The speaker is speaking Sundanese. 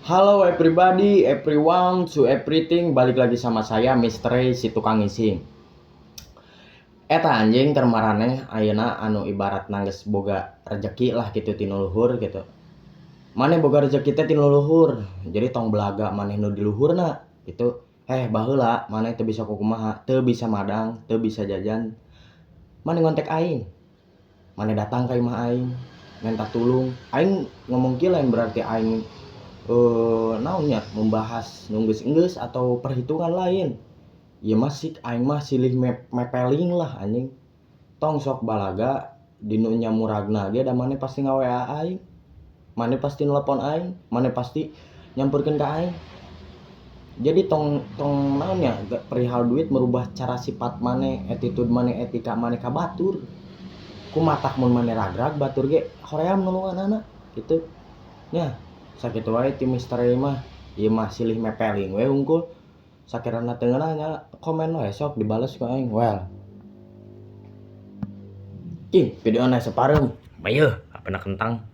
Halo everybody, everyone, to everything. Balik lagi sama saya Mr. Ray, si tukang ngising. Eta anjing keur maraneh ayeuna anu ibarat geus boga rejeki lah gitu ti nu luhur gitu. Maneh boga rejeki teh ti nu luhur. Jadi tong belaga maneh nu di luhurna gitu. Eh, baheula maneh teu bisa kukumaha, teu bisa madang, teu bisa jajan. Maneh ngontek aing. Maneh datang ka imah aing, minta tulung. Aing ngomong kieu lain berarti aing naon nya, membahas nu geus-geus atau perhitungan lain. Ieu mah sik aing mah silih mepeling lah anjing. Tong sok balaga dinu nya muragna ge da maneh pasti nga-WA aing. Maneh pasti nelepon aing, maneh pasti nyamperkeun ka aing. Jadi tong tong naon nya, perihal duit merubah cara sifat maneh, attitude maneh, etika maneh ka batur. Kumatak mun maneh ragrag, batur ge hoream nulunganana gitu. Nya sakitu wae ti Mr. Ray mah. Ieu mah silih mepeling we hungkul. Sakirana teu ngeunah nya komen we sok dibales ku aing. Well. Ih, videona sapareum. Bayeuh, apena kentang.